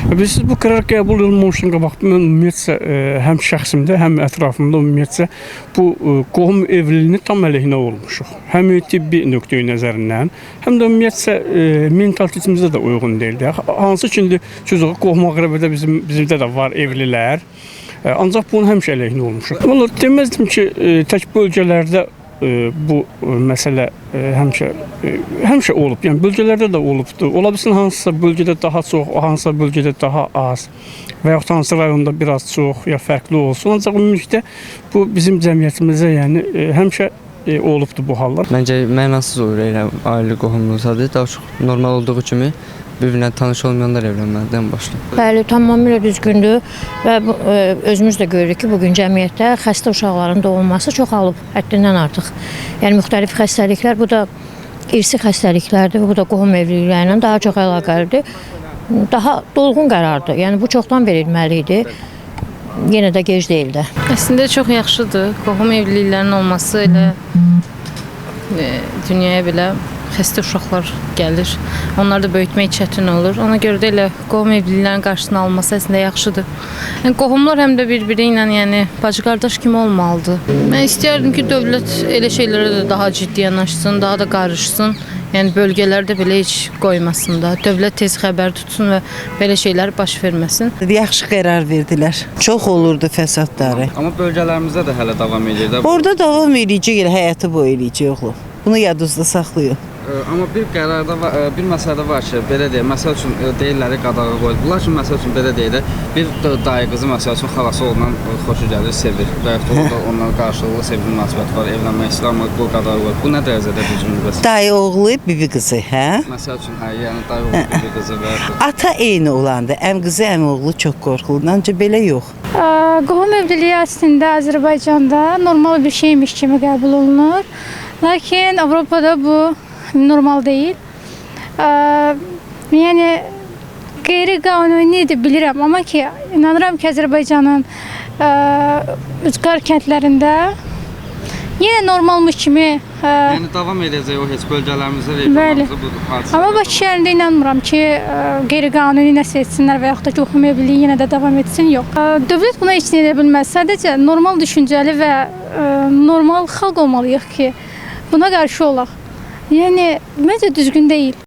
Bilirsiniz, bu qərar qəbul olunmamışdan qabaq mən ümumiyyətcə həm şəxsimdə, həm ətrafımda ümumiyyətcə bu qohum evliliyini tam əleyhinə olmuşuq. Həm tibbi nöqteyi nəzərindən, həm də ümumiyyətcə mentalitetimizə də uyğun deyildi. Hansı ki indi söz yox, qohum əqrəbada bizdə də var evlilər. Ancaq bunun həmişə əleyhinə olmuşuq. Vallahi deməzdim ki, tək bölgələrdə bu məsələ həmişə olub. Yəni bölgələrdə də olubdur. Ola bilsin hansısa bölgədə daha çox, hansısa bölgədə daha az və yaxud hansı rayonda biraz çox ya fərqli olsun. Ancaq ümumilikdə bu bizim cəmiyyətimizə, yəni həmişə olubdur bu hallar. Məncə mənasız olur elə ailə qohumluğu zadı. Daha çox normal olduğu kimi bir-birinə tanış olmayanlar evlənməlidir ən başda. Bəli, tamamilə düzgündür və bu, özümüz də görürük ki, bu gün cəmiyyətdə xəstə uşaqların doğulması çoxalıb həddindən artıq. Yəni müxtəlif xəstəliklər, bu da irsi xəstəliklərdir və bu da qohum evlilikləri ilə daha çox əlaqəlidir. Daha dolğun qərardır. Yəni bu çoxdan verilməli idi. Yenə də gec deyildi. Əslində çox yaxşıdır. Qohum evliliklərinin olması elə dünyaya belə xəstə uşaqlar gəlir. Onları da böyütmək çətin olur. Ona görə də elə qohum evliliklərinin qarşısını alınması əslində yaxşıdır. Yəni qohumlar həm də bir-biri ilə, yəni bacı-qardaş kimi olmalıdır. Mən istəyərdim ki, dövlət elə şeylərə də daha ciddi yanaşsın, daha da qarışsın. Yəni bölgələrdə belə heç qoymasın da. Dövlət tez xəbər tutsun və belə şeylər baş verməsin. Yaxşı qərar verdilər. Çox olurdu fəsadları. Amma bölgələrimizdə də hələ davam edir də. Orada davam eləyəcək, elə həyatı boyu eləyəcək oğlum. Bunu yadınızda saxlayın. Amma bir qərarda bir məsələ var ki, belə deyək, məsəl üçün deyirlər qadağa qoyulub. Lakin məsəl üçün belə deyək də, bir dayı qızı məsəl üçün xalası oğlundan xoşu gəlir, sevir və yaxud da o da ondan qarşılıqlı sevgi münasibəti var, evlənmək istəyir, amma bu qadağa qoyulub. Bu nə dərəcədə düzgündür bəs? Dayı oğlu, bibi qızı, hə? Məsəl üçün, hə, yəni dayı oğlu, bibi qızı və yaxud Ata eyni olanda, əm qızı, əm oğlu çox qorxulur. Ancaq belə yox. Qohum evliliyi əslində Azərbaycanda normal bir şeymiş kimi qəbul olunur. Lakin Avropada bu normal deyil. Yəni qeyri-qanunidir bilirəm, amma ki inanıram ki Azərbaycanın ucqar kəndlərində yenə normalmış kimi. Yəni davam edəcək o heç bölgələrimizdə, regionlarımızda bu hadisə. Amma Bakı şəhərində inanmıram ki, qeyri-qanuni nəsə etsinlər və yaxud da qohum evliliyi yenə də davam etsin, yox. Dövlət buna heç nə edə bilməz. Sadəcə normal düşüncəli və normal xalq olmalıyıq ki, buna qarşı olaq. Yəni məncə düzgün deyil.